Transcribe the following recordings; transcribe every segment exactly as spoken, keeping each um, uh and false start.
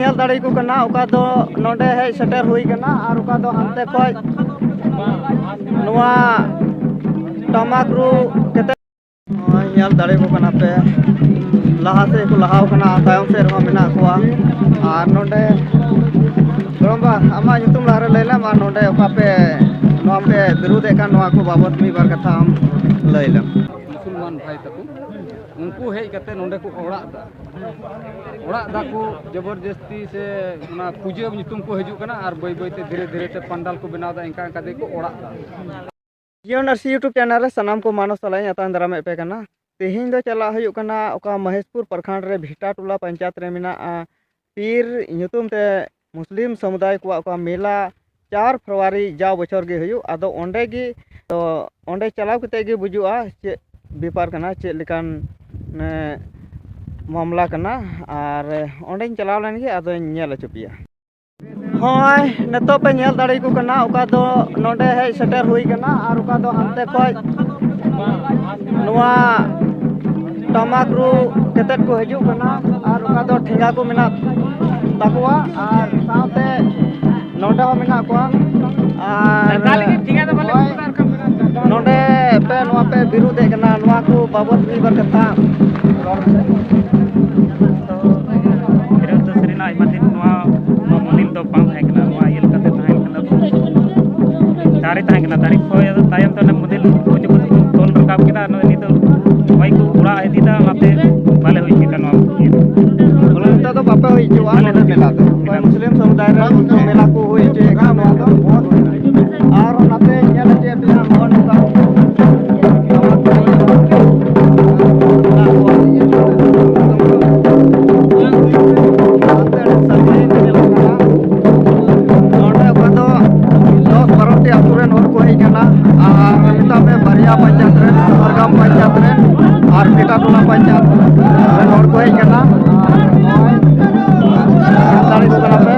ᱧᱮᱞ ᱫᱟᱲᱮᱭᱟᱠᱚ ᱠᱟᱱᱟ, ᱚᱠᱟ ᱫᱚ ᱱᱚᱰᱮ ᱦᱮᱡ ᱥᱮᱴᱮᱨ ᱦᱩᱭ ᱠᱟᱱᱟ ᱟᱨ ᱚᱠᱟ ᱫᱚ ᱦᱟᱱᱛᱮ ᱠᱷᱚᱡ ᱱᱚᱣᱟ ᱴᱟᱢᱟᱠ ᱨᱩ ᱠᱟᱛᱮ᱾ ᱱᱚᱜᱼᱚᱭ ᱧᱮᱞ ᱫᱟᱲᱮᱭᱟᱠᱚ ᱠᱟᱱᱟ ᱯᱮ, ᱞᱟᱦᱟ ᱥᱮᱫ ᱠᱚ ᱞᱟᱦᱟᱣ ᱠᱟᱱᱟ, ᱛᱟᱭᱚᱢ ᱥᱮᱫ ᱨᱮᱦᱚᱸ ᱢᱮᱱᱟᱜ ᱠᱚᱣᱟ᱾ ᱟᱨ ᱱᱚᱰᱮ ᱜᱚᱲᱚᱢᱵᱟ, ᱟᱢᱟᱜ ᱧᱩᱛᱩᱢ ᱞᱟᱦᱟᱨᱮ ᱞᱟᱹᱭ ᱞᱮᱢ, ᱟᱨ ᱱᱚᱰᱮ ᱚᱠᱟ ᱯᱮ, ᱱᱚᱣᱟ ᱯᱮ ᱵᱤᱨᱩᱫᱷᱮᱫ ᱠᱟᱱ, ᱱᱚᱣᱟ ᱠᱚ ᱵᱟᱵᱚᱫ ᱢᱤᱫ ᱵᱟᱨ ᱠᱟᱛᱷᱟ ᱟᱢ ᱞᱟᱹᱭ ᱞᱮᱢ᱾ ᱢᱩᱥᱚᱞᱢᱟᱱ ᱵᱷᱟᱭ ᱛᱟᱠᱚ, ᱩᱱᱠᱩ ᱦᱮᱡ ᱠᱟᱛᱮ ᱱᱚᱰᱮ ᱠᱚ ᱚᱲᱟᱜ ᱫᱟ, ᱚᱲᱟᱜ ᱫᱟᱠᱚ ᱡᱚᱵᱚᱨᱡᱚᱥᱛᱤ, ᱥᱮ ᱚᱱᱟ ᱯᱩᱡᱟᱹ ᱧᱩᱛᱩᱢ ᱠᱚ ᱦᱤᱡᱩᱜ ᱠᱟᱱᱟ ᱟᱨ ᱵᱟᱹᱭ ᱵᱟᱹᱭ ᱛᱮ ᱫᱷᱤᱨᱮ ᱫᱷᱤᱨᱮ ᱛᱮ ᱯᱟᱱᱰᱟᱞ ᱠᱚ ᱵᱮᱱᱟᱣ ᱮᱫᱟ, ᱤᱱᱠᱟ ᱤᱱᱠᱟ ᱛᱮᱠᱚ ᱚᱲᱟᱜ ᱫᱟ᱾ ᱡᱤᱭᱚᱱ ᱟᱨ ᱥᱤ YouTube ᱪᱮᱱᱮᱞ ᱨᱮ ᱥᱟᱱᱟᱢ ᱠᱚ ᱢᱟᱱᱚᱥ ᱥᱟᱞᱟᱜ ᱤᱧ ᱟᱛᱟᱝ ᱫᱟᱨᱟᱢᱮᱫ ᱯᱮ ᱠᱟᱱᱟ᱾ ᱛᱮᱦᱮᱧ ᱫᱚ ᱪᱟᱞᱟᱜ ᱦᱩᱭᱩᱜ ᱠᱟᱱᱟ ᱚᱠᱟ ᱢᱚᱦᱮᱥᱯᱩᱨ ᱯᱨᱚᱠᱷᱚᱸᱰ ᱨᱮ ᱵᱷᱤᱴᱟ ᱴᱚᱞᱟ ᱯᱚᱧᱪᱟᱭᱮᱛ ᱨᱮ ᱢᱮᱱᱟᱜᱼᱟ ᱯᱤᱨ ᱧᱩᱛᱩᱢ ᱛᱮ ᱢᱩᱥᱞᱤᱢ ᱥᱚᱢᱩᱫᱟᱭ ᱠᱚᱣᱟᱜ ᱚᱠᱟ ᱢᱮᱞᱟ ᱪᱟᱨ ᱯᱷᱮᱵᱽᱨᱩᱣᱟᱨᱤ ᱡᱟᱣ ᱵᱚᱪᱷᱚᱨ ᱜᱮ ᱦᱩᱭᱩᱜ᱾ ᱟᱫᱚ ᱚᱸᱰᱮ ᱜᱮ, ᱛᱚ ᱚᱸᱰᱮ ᱪᱟᱞᱟᱣ ᱠᱟᱛᱮ ᱜᱮ ᱵᱩᱡᱩᱜᱼᱟ ᱪᱮᱫ ᱵᱮᱯᱟᱨ ᱠᱟᱱᱟ, ᱪᱮᱫ ᱞᱮᱠᱟᱱ, ᱮ, ᱢᱟᱢᱞᱟ ᱠᱟᱱᱟ᱾ ᱟᱨ ᱚᱸᱰᱮᱧ ᱪᱟᱞᱟᱣ ᱞᱮᱱ ᱜᱮ, ᱟᱫᱚᱧ ᱧᱮᱞ ᱦᱚᱪᱚ ᱯᱮᱭᱟ᱾ ᱦᱚᱸᱜᱼᱚᱭ ᱱᱤᱛᱚᱜ ᱯᱮ ᱧᱮᱞ ᱫᱟᱲᱮᱭᱟᱠᱚ ᱠᱟᱱᱟ, ᱚᱠᱟ ᱫᱚ ᱱᱚᱰᱮ ᱦᱮᱡ ᱥᱮᱴᱮᱨ ᱦᱩᱭ ᱠᱟᱱᱟ ᱟᱨ ᱚᱠᱟ ᱫᱚ ᱦᱟᱱᱛᱮ ᱠᱷᱚᱡ ᱱᱚᱣᱟ ᱴᱟᱢᱟᱠ ᱨᱩ ᱠᱟᱛᱮᱫ ᱠᱚ ᱦᱤᱡᱩᱜ ᱠᱟᱱᱟ ᱟᱨ ᱚᱠᱟ ᱫᱚ ᱴᱷᱮᱸᱜᱟ ᱠᱚ ᱢᱮᱱᱟᱜ ᱛᱟᱠᱚᱣᱟ ᱟᱨ ᱥᱟᱶᱛᱮ ᱱᱚᱰᱮ ᱦᱚᱸ ᱢᱮᱱᱟᱜ ᱠᱚᱣᱟ᱾ ᱟᱨ ᱱᱚᱜᱼᱚᱭ ᱱᱚᱰᱮ ᱯᱮ, ᱱᱚᱣᱟ ᱯᱮ ᱵᱤᱨᱩᱫᱷᱮᱫ ᱠᱟᱱᱟ, ᱱᱚᱣᱟ ᱠᱚ ᱵᱟᱵᱚᱫ ᱢᱤᱫ ᱵᱟᱨ ᱠᱟᱛᱷᱟ ᱨᱚᱲ ᱢᱮᱥᱮ᱾ ᱛᱚ, ᱵᱤᱨᱩᱫᱷ ᱫᱚ ᱥᱟᱹᱨᱤᱱᱟᱜ ᱟᱭᱢᱟ ᱫᱤᱱ ᱱᱚᱣᱟ, ᱱᱚᱣᱟ ᱢᱚᱱᱫᱤᱨ ᱫᱚ ᱵᱟᱝ ᱛᱟᱦᱮᱸ ᱠᱟᱱᱟ, ᱱᱚᱣᱟ ᱤᱭᱟᱹ ᱞᱮᱠᱟᱛᱮ ᱛᱟᱦᱮᱸ ᱠᱟᱱᱟ, ᱫᱟᱨᱮ ᱛᱟᱦᱮᱸ ᱠᱟᱱᱟ, ᱫᱟᱨᱮ ᱠᱷᱚᱱ ᱟᱫᱚ ᱛᱟᱭᱚᱢ ᱛᱮ ᱚᱱᱟ ᱢᱚᱱᱫᱤᱨ ᱠᱚ ᱡᱚᱠᱷᱚᱱ ᱠᱚ ᱛᱚᱞ ᱨᱟᱠᱟᱵ ᱠᱮᱫᱟ, ᱱᱚᱜᱼᱚᱭ ᱱᱤᱛᱚᱜ ᱦᱚᱭ ᱠᱚ ᱚᱲᱟᱜ ᱤᱫᱤᱭᱮᱫᱟ, ᱚᱱᱟᱛᱮ ᱵᱟᱞᱮ ᱦᱩᱭ ᱦᱚᱪᱚᱭᱮᱫᱟ ᱱᱚᱣᱟ ᱤᱭᱟᱹ ᱫᱚ᱾ ᱵᱚᱞᱮ ᱱᱮᱛᱟᱨ ᱫᱚ ᱵᱟᱯᱮ ᱦᱩᱭ ᱦᱚᱪᱚᱣᱟᱜᱼᱟ ᱵᱟᱞᱮ ᱱᱚᱰᱮ ᱦᱩᱭ ᱢᱮᱞᱟ ᱫᱚ? ᱦᱚᱪᱚᱭᱮᱫᱟ᱾ ᱚᱠᱚᱭ ᱢᱩᱥᱞᱤᱢ ᱥᱚᱢᱩᱫᱟᱭ ᱨᱮ ᱩᱱᱠᱩ ᱢᱮᱞᱟ ᱠᱚ ᱦᱩᱭ ᱦᱚᱪᱚᱭᱮᱫ ᱠᱟᱱ, ᱱᱚᱣᱟ ᱫᱚ ᱵᱚᱱᱫᱷ ᱢᱮᱱᱟᱜᱼᱟ᱾ ᱟᱨ ᱱᱚᱛᱮ ᱧᱮᱞ ᱦᱚᱪᱚᱭᱮᱫ ᱯᱮᱭᱟ ᱱᱚᱜᱼᱚ ᱱᱚᱝᱠᱟ᱾ ᱱᱚᱰᱮ ᱚᱠᱟ ᱫᱚ ᱫᱚᱥ ᱵᱟᱨᱚ ᱴᱤ ᱟᱹᱛᱩ ᱨᱮᱱ ᱦᱚᱲ ᱠᱚ ᱦᱮᱡ ᱠᱟᱱᱟ᱾ ᱟᱨ ᱢᱮᱛᱟᱜ ᱢᱮ ᱵᱟᱨᱭᱟ ᱯᱚᱧᱪᱟᱭᱮᱛ ᱨᱮᱱ, ᱥᱟᱨᱜᱟᱢ ᱯᱚᱧᱪᱟᱭᱮᱛ ᱨᱮᱱ ᱟᱨ ᱯᱮᱴᱟ ᱴᱚᱞᱟ ᱯᱚᱧᱪᱟᱭᱮᱛ ᱨᱮᱱ ᱦᱚᱲ ᱠᱚ ᱦᱮᱡ ᱠᱟᱱᱟ᱾ ᱟᱨ ᱱᱚᱜᱼᱚᱭ ᱧᱮᱞ ᱫᱟᱲᱮᱭᱟᱠᱚ ᱠᱟᱱᱟ ᱯᱮ᱾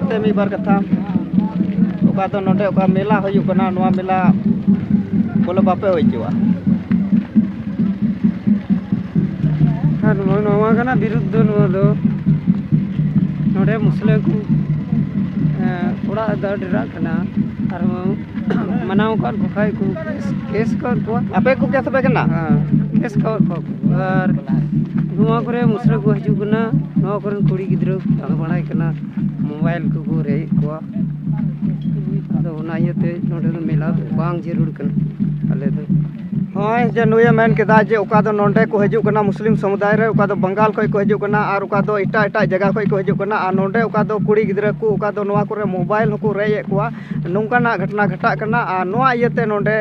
ᱛᱮ ᱢᱤᱫ ᱵᱟᱨ ᱠᱟᱛᱷᱟ, ᱚᱠᱟ ᱫᱚ ᱱᱚᱰᱮ ᱚᱠᱟ ᱢᱮᱞᱟ ᱦᱩᱭᱩᱜ ᱠᱟᱱᱟ, ᱱᱚᱣᱟ ᱢᱮᱞᱟ ᱵᱚᱞᱮ ᱵᱟᱯᱮ ᱦᱩᱭ ᱦᱚᱪᱚᱣᱟᱜᱼᱟ? ᱟᱨ ᱱᱚᱜᱼᱚᱭ ᱱᱚᱣᱟ ᱠᱟᱱᱟ ᱵᱤᱨᱩᱫᱽ ᱫᱚ, ᱱᱚᱣᱟ ᱫᱚ ᱱᱚᱰᱮ ᱢᱩᱥᱞᱟᱹ ᱠᱚ, ᱮᱸ, ᱚᱲᱟᱜ ᱫᱟᱹᱲ ᱰᱮᱨᱟᱜ ᱠᱟᱱᱟ᱾ ᱟᱨ ᱢᱟᱱᱟᱣ ᱟᱠᱟᱫ ᱠᱚ ᱠᱷᱟᱡ ᱠᱚ ᱠᱮᱥ, ᱠᱮᱥ ᱠᱟᱜ ᱠᱚᱣᱟ᱾ ᱟᱯᱮ ᱠᱚ ᱠᱮᱥ ᱟᱯᱮ ᱠᱟᱱᱟ? ᱦᱮᱸ, ᱠᱮᱥ ᱠᱟᱜ ᱠᱚᱣᱟ ᱠᱚ᱾ ᱟᱨ ᱱᱚᱣᱟ ᱠᱚᱨᱮ ᱢᱩᱥᱞᱟᱹ ᱠᱚ ᱦᱤᱡᱩᱜ ᱠᱟᱱᱟ, ᱱᱚᱣᱟ ᱠᱚᱨᱮᱱ ᱠᱩᱲᱤ ᱜᱤᱫᱽᱨᱟᱹ ᱠᱚ ᱫᱟᱬᱟ ᱵᱟᱲᱟᱭ ᱠᱟᱱᱟ, ᱢᱳᱵᱟᱭᱤᱞ ᱠᱚᱠᱚ ᱨᱮᱡᱮᱫ ᱠᱚᱣᱟ᱾ ᱟᱫᱚ ᱚᱱᱟ ᱤᱭᱟᱹᱛᱮ ᱱᱚᱰᱮ ᱫᱚ ᱢᱮᱞᱟ ᱫᱚ ᱵᱟᱝ ᱡᱟᱹᱨᱩᱲ ᱠᱟᱱᱟ ᱟᱞᱮ ᱫᱚ᱾ ᱱᱚᱜᱼᱚᱭ ᱡᱮ ᱱᱩᱭᱮ ᱢᱮᱱ ᱠᱮᱫᱟ ᱡᱮ ᱚᱠᱟ ᱫᱚ ᱱᱚᱰᱮ ᱠᱚ ᱦᱤᱡᱩᱜ ᱠᱟᱱᱟ ᱢᱩᱥᱞᱤᱢ ᱥᱚᱢᱩᱫᱟᱭ ᱨᱮ, ᱚᱠᱟ ᱫᱚ ᱵᱟᱝᱜᱟᱞ ᱠᱷᱚᱱ ᱠᱚ ᱦᱤᱡᱩᱜ ᱠᱟᱱᱟ ᱟᱨ ᱚᱠᱟ ᱫᱚ ᱮᱴᱟᱜ ᱮᱴᱟᱜ ᱡᱟᱭᱜᱟ ᱠᱷᱚᱱ ᱠᱚ ᱦᱤᱡᱩᱜ ᱠᱟᱱᱟ, ᱟᱨ ᱱᱚᱰᱮ ᱚᱠᱟ ᱫᱚ ᱠᱩᱲᱤ ᱜᱤᱫᱽᱨᱟᱹ ᱠᱚ ᱚᱠᱟ ᱫᱚ ᱱᱚᱣᱟ ᱠᱚᱨᱮ ᱢᱳᱵᱟᱭᱤᱞ ᱦᱚᱸᱠᱚ ᱨᱮᱡ ᱮᱫ ᱠᱚᱣᱟ, ᱱᱚᱝᱠᱟᱱᱟᱜ ᱜᱷᱚᱴᱚᱱᱟ ᱜᱷᱟᱴᱟᱜ ᱠᱟᱱᱟ᱾ ᱟᱨ ᱱᱚᱣᱟ ᱤᱭᱟᱹᱛᱮ ᱱᱚᱰᱮ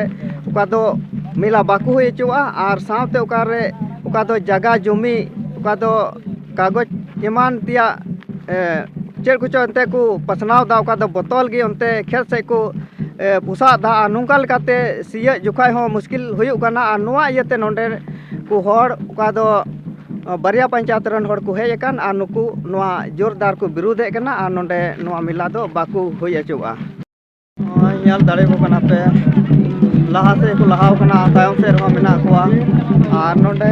ᱚᱠᱟ ᱫᱚ ᱢᱮᱞᱟ ᱵᱟᱠᱚ ᱦᱩᱭ ᱦᱚᱪᱚᱣᱟᱜᱼᱟ᱾ ᱟᱨ ᱥᱟᱶᱛᱮ ᱚᱠᱟᱨᱮ ᱚᱠᱟ ᱫᱚ ᱡᱟᱭᱜᱟ ᱡᱚᱢᱤ, ᱚᱠᱟ ᱫᱚ ᱠᱟᱜᱚᱡᱽ ᱮᱢᱟᱱ ᱛᱮᱭᱟᱜ, ᱮ, ᱪᱮᱫ ᱠᱚᱪᱚ ᱮᱱᱛᱮ ᱠᱚ ᱯᱟᱥᱱᱟᱣ ᱮᱫᱟ, ᱚᱠᱟ ᱫᱚ ᱵᱚᱛᱚᱞ ᱜᱮ ᱚᱱᱛᱮ ᱠᱷᱮᱛ ᱥᱮᱫ ᱠᱚ, ᱮ, ᱯᱚᱥᱟᱜ ᱮᱫᱟ᱾ ᱟᱨ ᱱᱚᱝᱠᱟ ᱞᱮᱠᱟᱛᱮ ᱥᱤᱭᱳᱜ ᱡᱚᱠᱷᱟᱡ ᱦᱚᱸ ᱢᱩᱥᱠᱤᱞ ᱦᱩᱭᱩᱜ ᱠᱟᱱᱟ᱾ ᱟᱨ ᱱᱚᱣᱟ ᱤᱭᱟᱹᱛᱮ ᱱᱚᱰᱮ ᱠᱚ ᱦᱚᱲ ᱚᱠᱟ ᱫᱚ ᱵᱟᱨᱭᱟ ᱯᱚᱧᱪᱟᱭᱮᱛ ᱨᱮᱱ ᱦᱚᱲ ᱠᱚ ᱦᱮᱡ ᱟᱠᱟᱱ ᱟᱨ ᱱᱩᱠᱩ ᱱᱚᱣᱟ ᱡᱳᱨᱫᱟᱨ ᱠᱚ ᱵᱤᱨᱩᱫᱷᱮᱫ ᱠᱟᱱᱟ ᱟᱨ ᱱᱚᱰᱮ ᱱᱚᱣᱟ ᱢᱮᱞᱟ ᱫᱚ ᱵᱟᱠᱚ ᱦᱩᱭ ᱦᱚᱪᱚᱣᱟᱜᱼᱟ᱾ ᱱᱚᱜᱼᱚᱭ ᱧᱮᱞ ᱫᱟᱲᱮᱭᱟᱠᱚ ᱠᱟᱱᱟ ᱯᱮ, ᱞᱟᱦᱟ ᱥᱮᱫ ᱠᱚ ᱞᱟᱦᱟᱣ ᱠᱟᱱᱟ, ᱛᱟᱭᱚᱢ ᱥᱮᱫ ᱨᱮᱦᱚᱸ ᱢᱮᱱᱟᱜ ᱠᱚᱣᱟ᱾ ᱟᱨ ᱱᱚᱰᱮ,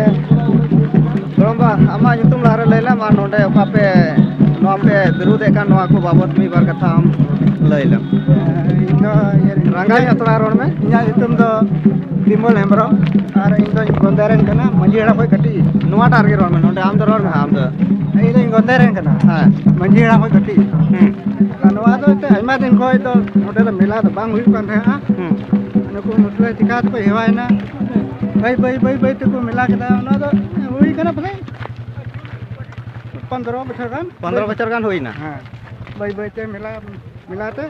ᱜᱚᱲᱚᱢᱵᱟ, ᱟᱢᱟᱜ ᱧᱩᱛᱩᱢ ᱞᱟᱦᱟᱨᱮ ᱞᱟᱹᱭ ᱞᱮᱢ, ᱟᱨ ᱱᱚᱰᱮ ᱚᱠᱟ ᱯᱮ, ᱱᱚᱣᱟ ᱯᱮ ᱵᱤᱨᱩᱫᱷᱮᱫ ᱠᱟᱱ, ᱱᱚᱣᱟ ᱠᱚ ᱵᱟᱵᱚᱫ ᱢᱤᱫ ᱵᱟᱨ ᱠᱟᱛᱷᱟ ᱟᱢ ᱞᱟᱹᱭ ᱞᱮᱢ᱾ ᱤᱧ ᱫᱚ ᱤᱭᱟᱹ ᱨᱮᱱ ᱨᱟᱸᱜᱟᱣ ᱧᱚᱜ ᱛᱷᱚᱲᱟ ᱨᱚᱲ ᱢᱮ᱾ ᱤᱧᱟᱹᱜ ᱧᱩᱛᱩᱢ ᱫᱚ ᱵᱤᱢᱚᱞ ᱦᱮᱢᱵᱨᱚᱢ, ᱟᱨ ᱤᱧ ᱫᱚᱧ ᱜᱚᱱᱫᱟ ᱨᱮᱱ ᱠᱟᱱᱟ, ᱢᱟᱹᱡᱷᱤ ᱦᱟᱲᱟᱢ ᱠᱷᱚᱱ ᱠᱟᱹᱴᱤᱡ᱾ ᱱᱚᱣᱟᱴᱟᱜ ᱨᱮᱜᱮ ᱨᱚᱲ ᱢᱮ, ᱱᱚᱰᱮ ᱟᱢ ᱫᱚ ᱨᱚᱲ ᱢᱮ ᱦᱟᱸᱜ, ᱟᱢ ᱫᱚ᱾ ᱤᱧ ᱫᱚᱧ ᱜᱚᱱᱫᱟ ᱨᱮᱱ ᱠᱟᱱᱟ᱾ ᱦᱮᱸ᱾ ᱢᱟᱹᱡᱷᱤ ᱦᱟᱲᱟᱢ ᱠᱷᱚᱱ ᱠᱟᱹᱴᱤᱡ᱾ ᱦᱩᱸ᱾ ᱟᱨ ᱱᱚᱣᱟ ᱫᱚ ᱮᱱᱛᱮᱫ ᱟᱭᱢᱟ ᱫᱤᱱ ᱠᱷᱚᱱ ᱫᱚ ᱱᱚᱰᱮ ᱫᱚ ᱢᱮᱞᱟ ᱫᱚ ᱵᱟᱝ ᱦᱩᱭᱩᱜ ᱠᱟᱱ ᱛᱟᱦᱮᱸᱜᱼᱟ᱾ ᱦᱩᱸ᱾ ᱱᱩᱠᱩ ᱢᱩᱥᱞᱟᱹ ᱪᱤᱠᱟ ᱛᱮᱠᱚ ᱦᱮᱣᱟᱭᱮᱱᱟ, ᱵᱟᱹᱭ ᱵᱟᱹᱭ, ᱵᱟᱹᱭ ᱵᱟᱹᱭ ᱛᱮᱠᱚ ᱢᱮᱞᱟ ᱠᱮᱫᱟ᱾ ᱚᱱᱟ ᱫᱚ ᱦᱩᱭ ᱠᱟᱱᱟ ᱯᱟᱞᱮ ᱯᱚᱱᱫᱽᱨᱚ ᱵᱚᱪᱷᱚᱨ ᱜᱟᱱ᱾ ᱯᱚᱱᱫᱽᱨᱚ ᱵᱚᱪᱷᱚᱨ ᱜᱟᱱ ᱦᱩᱭᱱᱟ? ᱦᱮᱸ, ᱵᱟᱹᱭ ᱵᱟᱹᱭ ᱛᱮ ᱢᱮᱞᱟ, ᱢᱮᱞᱟ ᱛᱮ᱾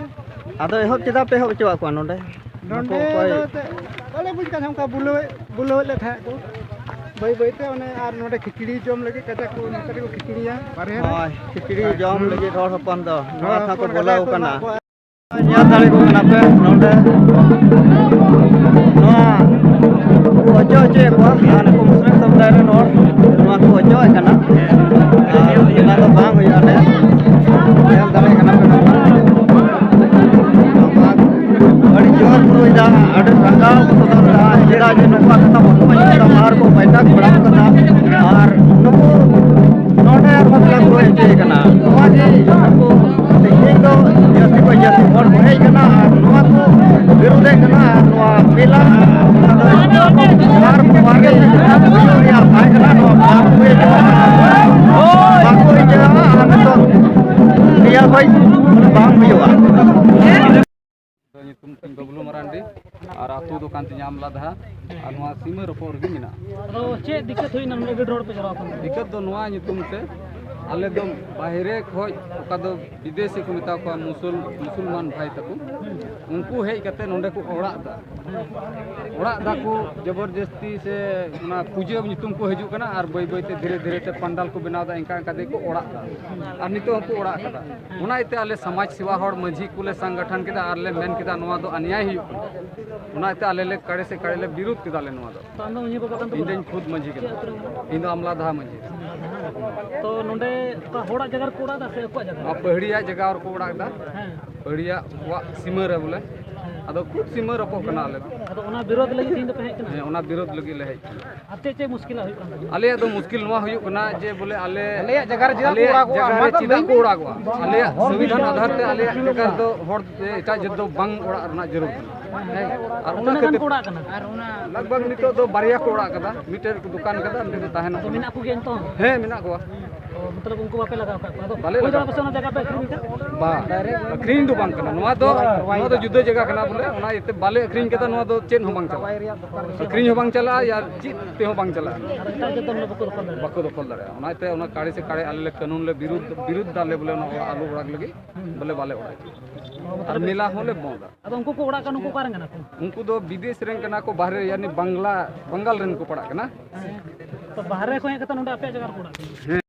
ᱟᱫᱚ ᱮᱦᱚᱵ ᱪᱮᱫᱟᱜ ᱯᱮ ᱮᱦᱚᱵ ᱦᱚᱪᱚᱣᱟᱜ ᱠᱚᱣᱟ ᱱᱚᱰᱮ? ᱱᱚᱰᱮ ᱱᱩᱠᱩ ᱚᱠᱚᱭ? ᱫᱚ ᱮᱱᱛᱮᱫ ᱵᱟᱞᱮ ᱵᱩᱡᱽ ᱠᱟᱱ ᱛᱟᱦᱮᱸᱫ, ᱚᱱᱠᱟ ᱵᱩᱞᱟᱹᱣᱮᱫ, ᱵᱩᱞᱟᱹᱣᱮᱫ ᱞᱮ ᱛᱟᱦᱮᱸᱫ ᱠᱚ᱾ ᱵᱟᱹᱭ ᱵᱟᱹᱭ ᱛᱮ ᱚᱱᱮ ᱟᱨ ᱱᱚᱰᱮ ᱠᱷᱤᱪᱲᱤ ᱡᱚᱢ ᱞᱟᱹᱜᱤᱫ ᱠᱟᱡᱟᱠ ᱠᱚ ᱱᱚᱛᱮ ᱨᱮᱠᱚ ᱠᱷᱤᱪᱲᱤᱭᱟ ᱵᱟᱨᱦᱮ ᱨᱮ᱾ ᱦᱳᱭ, ᱠᱷᱤᱪᱲᱤ ᱦᱳᱭ᱾ ᱡᱚᱢ ᱞᱟᱹᱜᱤᱫ ᱦᱚᱲ ᱦᱚᱯᱚᱱ ᱫᱚ ᱱᱚᱣᱟ ᱦᱚᱲ ᱛᱷᱟ ᱠᱚ ᱦᱚᱯᱚᱱ ᱵᱚᱞᱚ ᱠᱟᱡᱟᱠ ᱠᱚ ᱠᱟᱱᱟ᱾ ᱮᱢᱟ ᱠᱚᱣᱟ᱾ ᱧᱮᱞ ᱫᱟᱲᱮ ᱠᱚ ᱠᱟᱱᱟ ᱯᱮ ᱱᱚᱰᱮ, ᱱᱚᱣᱟ ᱠᱚ ᱚᱪᱚ ᱦᱚᱪᱚᱭᱮᱫ ᱠᱚᱣᱟ, ᱟᱨ ᱱᱩᱠᱩ ᱢᱩᱥᱞᱤᱢ ᱥᱚᱢᱩᱫᱟᱭ ᱨᱮᱱ ᱦᱚᱲ ᱱᱚᱣᱟ ᱠᱚ ᱚᱪᱚᱭᱮᱫ ᱠᱟᱱᱟ᱾ ᱟᱨ ᱚᱱᱟ ᱫᱚ ᱵᱟᱝ ᱦᱩᱭᱩᱜᱼᱟ᱾ ᱱᱮᱥ ᱧᱮᱞ ᱫᱟᱲᱮ ᱠᱟᱱᱟ ᱯᱮ ᱱᱚᱝᱠᱟ ᱟᱹᱰᱤ ᱡᱳᱨ ᱠᱚ ᱨᱩᱭᱫᱟ, ᱟᱹᱰᱤ ᱨᱟᱸᱜᱟᱣ ᱠᱚ ᱥᱚᱫᱚᱨ ᱫᱟ, ᱪᱮᱫᱟᱜ ᱡᱮ ᱱᱩᱠᱩᱣᱟᱜ ᱠᱟᱛᱷᱟ ᱵᱟᱠᱚ ᱟᱸᱡᱚᱢ ᱫᱟ᱾ ᱟᱨ ᱠᱚ ᱵᱟᱭᱴᱷᱟᱠ ᱵᱟᱲᱟ ᱠᱟᱫᱟ, ᱟᱨ ᱱᱩᱠᱩ ᱱᱚᱰᱮ ᱢᱚᱛᱞᱚᱵ ᱠᱚ ᱦᱮᱡ ᱦᱚᱪᱚᱭ ᱠᱟᱱᱟ᱾ ᱱᱚᱣᱟ ᱜᱮ ᱱᱩᱠᱩ ᱛᱮᱦᱮᱧ ᱫᱚ ᱡᱟᱹᱥᱛᱤ ᱠᱷᱚᱱ ᱡᱟᱹᱥᱛᱤ ᱦᱚᱲ ᱠᱚ ᱦᱮᱡ ᱠᱟᱱᱟ ᱟᱨ ᱱᱚᱣᱟ ᱠᱚ ᱵᱤᱨᱳᱫᱷᱮᱫ ᱠᱟᱱᱟ᱾ ᱟᱨ ᱱᱚᱣᱟ ᱢᱮᱞᱟ ᱟᱨ ᱱᱚᱣᱟ ᱜᱮ ᱦᱩᱭᱩᱜ ᱨᱮᱭᱟᱜ ᱛᱟᱦᱮᱸ ᱠᱟᱱᱟ᱾ ᱱᱚᱣᱟ ᱵᱟᱝ ᱦᱩᱭ ᱦᱚᱪᱚ ᱟᱠᱟᱱᱟ᱾ ᱵᱟᱠᱚ ᱦᱚᱪᱚᱭᱟ ᱟᱨ ᱱᱤᱛᱚᱜ ᱱᱤᱭᱟᱹ ᱠᱷᱚᱡ ᱵᱟᱝ ᱦᱩᱭᱩᱜᱼᱟ᱾ ᱧᱩᱛᱩᱢ ᱛᱤᱧ ᱵᱟᱵᱞᱩ ᱢᱟᱨᱟᱱᱰᱤ ᱟᱨ ᱟᱹᱛᱩ ᱫᱚ ᱠᱟᱱ ᱛᱤᱧᱟ ᱟᱢᱞᱟᱫᱷᱟ᱾ ᱟᱨ ᱱᱚᱣᱟ ᱥᱤᱢᱟᱹ ᱨᱚᱯᱚᱲ ᱨᱮᱜᱮ ᱢᱮᱱᱟᱜᱼᱟ᱾ ᱟᱫᱚ ᱪᱮᱫ ᱫᱤᱠᱠᱟᱛ ᱦᱩᱭᱱᱟ ᱱᱚᱰᱮ ᱟᱹᱰᱤ ᱰᱷᱮᱨ ᱦᱚᱲ ᱯᱮ ᱡᱟᱣᱨᱟ ᱟᱠᱟᱱᱟ? ᱫᱤᱠᱠᱟᱛ ᱫᱚ ᱱᱚᱣᱟ ᱧᱩᱛᱩᱢ ᱛᱮ, ᱟᱞᱮ ᱫᱚ ᱵᱟᱦᱨᱮ ᱠᱷᱚᱡ, ᱚᱠᱟ ᱫᱚ ᱵᱤᱫᱮᱥᱤ ᱠᱚ ᱢᱮᱛᱟ ᱠᱚᱣᱟ, ᱢᱩᱥᱚᱞ-, ᱢᱩᱥᱚᱞᱢᱟᱱ ᱵᱷᱟᱭ ᱛᱟᱠᱚ, ᱩᱱᱠᱩ ᱦᱮᱡ ᱠᱟᱛᱮ ᱱᱚᱰᱮ ᱠᱚ ᱚᱲᱟᱜ ᱫᱟ᱾ ᱚᱲᱟᱜ ᱫᱟᱠᱚ ᱡᱚᱵᱚᱨᱡᱚᱥᱛᱤ, ᱥᱮ ᱚᱱᱟ ᱯᱩᱡᱟᱹ ᱧᱩᱛᱩᱢ ᱠᱚ ᱦᱤᱡᱩᱜ ᱠᱟᱱᱟ ᱟᱨ ᱵᱟᱹᱭ ᱵᱟᱹᱭ ᱛᱮ ᱫᱷᱤᱨᱮ ᱫᱷᱤᱨᱮ ᱛᱮ ᱯᱟᱱᱰᱟᱞ ᱠᱚ ᱵᱮᱱᱟᱣ ᱫᱟ, ᱤᱱᱠᱟ ᱤᱱᱠᱟ ᱛᱮᱜᱮ ᱠᱚ ᱚᱲᱟᱜ ᱫᱟ᱾ ᱟᱨ ᱱᱤᱛᱚᱜ ᱦᱚᱸᱠᱚ ᱚᱲᱟᱜ ᱠᱟᱫᱟ᱾ ᱚᱱᱟ ᱤᱭᱟᱹᱛᱮ ᱟᱞᱮ ᱥᱚᱢᱟᱡᱽ ᱥᱮᱵᱟ ᱦᱚᱲ ᱢᱟᱹᱡᱷᱤ ᱠᱚᱞᱮ ᱥᱚᱝᱜᱚᱴᱷᱚᱱ ᱠᱮᱫᱟ ᱟᱨ ᱞᱮ ᱢᱮᱱ ᱠᱮᱫᱟ, ᱱᱚᱣᱟ ᱫᱚ ᱚᱱᱭᱟᱭ ᱦᱩᱭᱩᱜ ᱠᱟᱱᱟ᱾ ᱚᱱᱟ ᱤᱭᱟᱹᱛᱮ ᱟᱞᱮ ᱞᱮ ᱠᱟᱲᱮ ᱥᱮ ᱠᱟᱲᱮ ᱞᱮ ᱵᱤᱨᱳᱫ ᱠᱮᱫᱟ ᱞᱮ ᱱᱚᱣᱟ ᱫᱚ᱾ ᱛᱚ, ᱟᱢ ᱫᱚ ᱢᱟᱹᱡᱷᱤ ᱵᱟᱵᱟ ᱠᱟᱱ ᱛᱟᱵᱚᱱᱟ? ᱤᱧ ᱫᱚᱧ ᱠᱷᱩᱫ ᱢᱟᱹᱡᱷᱤ ᱠᱟᱱᱟ᱾ ᱪᱮᱫ ᱟᱹᱛᱩ ᱨᱮ ᱢᱮᱱᱟᱜ ᱢᱮᱭᱟ? ᱤᱧ ᱫᱚ ᱟᱢᱞᱟ ᱫᱷᱟ ᱢᱟᱹᱡᱷᱤ᱾ ᱛᱚ, ᱱᱚᱰᱮ ᱚᱠᱟ ᱦᱚᱲᱟᱜ ᱡᱟᱭᱜᱟ ᱨᱮᱠᱚ ᱚᱲᱟᱜ ᱮᱫᱟ ᱥᱮ ᱟᱠᱚᱣᱟᱜ ᱡᱟᱭᱜᱟ ᱨᱮ? ᱱᱚᱣᱟ ᱯᱟᱹᱦᱲᱤᱭᱟᱜ ᱡᱟᱭᱜᱟ ᱨᱮᱠᱚ ᱚᱲᱟᱜ ᱮᱫᱟ᱾ ᱦᱮᱸ᱾ ᱯᱟᱹᱦᱲᱤᱭᱟᱜ ᱠᱚᱣᱟᱜ ᱥᱤᱢᱟᱹ ᱨᱮ ᱵᱚᱞᱮ᱾ ᱦᱮᱸ᱾ ᱟᱫᱚ ᱠᱷᱩᱫ ᱥᱤᱢᱟᱹ ᱨᱚᱯᱚᱜ ᱠᱟᱱᱟ ᱟᱞᱮ ᱫᱚ᱾ ᱟᱫᱚ ᱚᱱᱟ ᱵᱤᱨᱳᱫᱷ ᱞᱟᱹᱜᱤᱫ ᱛᱮᱦᱮᱧ ᱫᱚᱯᱮ ᱦᱮᱡ ᱠᱟᱱᱟ? ᱦᱮᱸ, ᱚᱱᱟ ᱵᱤᱨᱳᱫᱷ ᱞᱟᱹᱜᱤᱫ ᱞᱮ ᱦᱮᱡ ᱠᱟᱱᱟ᱾ ᱟᱨ ᱪᱮᱫ ᱪᱮᱫ ᱢᱩᱥᱠᱤᱞ ᱦᱩᱭᱩᱜ ᱠᱟᱱ ᱛᱟᱯᱮᱭᱟ? ᱟᱞᱮᱭᱟᱜ ᱫᱚ ᱢᱩᱥᱠᱤᱞ ᱱᱚᱣᱟ ᱦᱩᱭᱩᱜ ᱠᱟᱱᱟ ᱡᱮ ᱵᱚᱞᱮ ᱟᱞᱮ, ᱟᱞᱮᱭᱟᱜ ᱡᱟᱭᱜᱟ ᱨᱮ ᱪᱮᱫᱟᱜ ᱠᱚ ᱟᱞᱮᱭᱟᱜ ᱚᱲᱟᱜᱚᱜᱼᱟ? ᱡᱟᱭᱜᱟ ᱨᱮ ᱚᱱᱟ ᱫᱚ ᱪᱮᱫᱟᱜ ᱞᱟᱹᱭ ᱠᱚ ᱚᱲᱟᱜᱚᱜᱼᱟ? ᱟᱞᱮᱭᱟᱜ ᱥᱚᱝᱵᱤᱫᱷᱟᱱ ᱟᱫᱷᱟᱨ ᱛᱮ ᱟᱞᱮᱭᱟᱜ ᱡᱟᱭᱜᱟ ᱨᱮᱫᱚ ᱦᱚᱲ ᱥᱮ ᱮᱴᱟᱜ ᱡᱟᱹᱛ ᱫᱚ ᱵᱟᱝ ᱚᱲᱟᱜ ᱨᱮᱱᱟᱜ ᱡᱟᱹᱨᱩᱲ ᱠᱟᱱᱟ᱾ ᱦᱮᱸ, ᱟᱨ ᱚᱱᱟ ᱛᱤᱱᱟᱹᱜ ᱜᱟᱱ ᱠᱷᱟᱹᱛᱤᱨ ᱠᱚ ᱚᱲᱟᱜ ᱠᱟᱱᱟ? ᱞᱟᱜᱽ ᱵᱷᱟᱜᱽ ᱱᱤᱛᱚᱜ ᱫᱚ ᱵᱟᱨᱭᱟ ᱠᱚ ᱚᱲᱟᱜ ᱠᱟᱫᱟ, ᱢᱤᱫᱴᱮᱡ ᱨᱮᱠᱚ ᱫᱚᱠᱟᱱ ᱠᱟᱫᱟ, ᱢᱤᱫᱴᱮᱡ ᱫᱚ ᱛᱟᱦᱮᱱᱚᱜ ᱟᱫᱚ ᱠᱟᱱᱟ᱾ ᱢᱮᱱᱟᱜ ᱠᱚᱜᱮᱭᱟ ᱱᱤᱛᱚᱜ ᱦᱚᱸ? ᱦᱮᱸ, ᱢᱮᱱᱟᱜ ᱠᱚᱣᱟ᱾ ᱚ, ᱢᱚᱛᱞᱚᱵ ᱩᱱᱠᱩ ᱵᱟᱯᱮ ᱞᱟᱜᱟᱣ ᱟᱠᱟᱫ ᱠᱚᱣᱟ? ᱟᱫᱚ ᱵᱟᱞᱮ ᱦᱩᱭ ᱞᱟᱜᱟᱣ ᱫᱟᱲᱮᱭᱟᱜᱼᱟ ᱯᱟᱥᱮ ᱚᱱᱟ ᱡᱟᱭᱜᱟ ᱯᱮ ᱟᱹᱠᱷᱨᱤᱧ ᱠᱟᱜ? ᱵᱟ, ᱟᱹᱠᱷᱨᱤᱧ ᱫᱚ ᱵᱟᱝ ᱠᱟᱱᱟ᱾ ᱱᱚᱣᱟ ᱫᱚ, ᱱᱚᱣᱟ ᱫᱚ ᱡᱩᱫᱟᱹ ᱡᱟᱭᱜᱟ ᱠᱟᱱᱟ ᱵᱚᱞᱮ, ᱚᱱᱟ ᱤᱭᱟᱹᱛᱮ ᱵᱟᱞᱮ ᱟᱹᱠᱷᱨᱤᱧ ᱠᱟᱫᱟ᱾ ᱱᱚᱣᱟ ᱫᱚ ᱪᱮᱫ ᱦᱚᱸ ᱵᱟᱝ ᱪᱟᱞᱟᱜᱼᱟ, ᱟᱹᱠᱷᱨᱤᱧ ᱦᱚᱸ ᱵᱟᱝ ᱪᱟᱞᱟᱜᱼᱟ, ᱟᱨ ᱪᱮᱫ ᱛᱮᱦᱚᱸ ᱵᱟᱝ ᱪᱟᱞᱟᱜᱼᱟ᱾ ᱟᱨ ᱮᱴᱟᱜ ᱡᱟᱹᱛ ᱫᱚ ᱱᱚᱰᱮ ᱵᱟᱠᱚ ᱫᱚᱠᱷᱚᱞ ᱫᱟᱲᱮᱭᱟᱜᱼᱟ? ᱵᱟᱠᱚ ᱫᱚᱠᱷᱚᱞ ᱫᱟᱲᱮᱭᱟᱜᱼᱟ᱾ ᱚᱱᱟᱛᱮ ᱚᱱᱟ ᱠᱟᱲᱮ ᱥᱮ ᱠᱟᱲᱮ ᱟᱞᱮ ᱞᱮ ᱠᱟᱹᱱᱩᱱ ᱞᱮ ᱵᱤᱨᱩᱫᱷ, ᱵᱤᱨᱩᱫᱷ ᱫᱟᱞᱮ ᱵᱚᱞᱮ, ᱚᱱᱟ ᱚᱲᱟᱜ ᱟᱞᱚ ᱚᱲᱟᱜ ᱞᱟᱹᱜᱤᱫ ᱵᱚᱞᱮ ᱵᱟᱞᱮ ᱚᱲᱟᱜ᱾ ᱟᱨ ᱢᱮᱞᱟ ᱦᱚᱸᱞᱮ ᱵᱚᱱᱫᱟ᱾ ᱟᱫᱚ ᱩᱱᱠᱩ ᱠᱚ ᱚᱲᱟᱜ ᱠᱟᱱ, ᱩᱱᱠᱩ ᱚᱠᱟ ᱨᱮᱱ ᱠᱟᱱᱟ ᱠᱚ? ᱩᱱᱠᱩ ᱫᱚ ᱵᱤᱫᱮᱥ ᱨᱮᱱ ᱠᱟᱱᱟ ᱠᱚ, ᱵᱟᱦᱨᱮ, ᱭᱟᱱᱤ ᱵᱟᱝᱞᱟ, ᱵᱟᱝᱜᱟᱞ ᱨᱮᱱ ᱠᱚ ᱯᱟᱲᱟᱜ ᱠᱟᱱᱟ᱾ ᱛᱚ, ᱵᱟᱦᱨᱮ ᱠᱷᱚᱱ ᱦᱮᱡ ᱠᱟᱛᱮ ᱱᱚᱰᱮ ᱟᱯᱮᱭᱟᱜ ᱡᱟᱭᱜᱟ ᱨᱮᱠᱚ ᱚᱲᱟᱜ ᱠᱟᱱᱟ? ᱦᱮᱸ᱾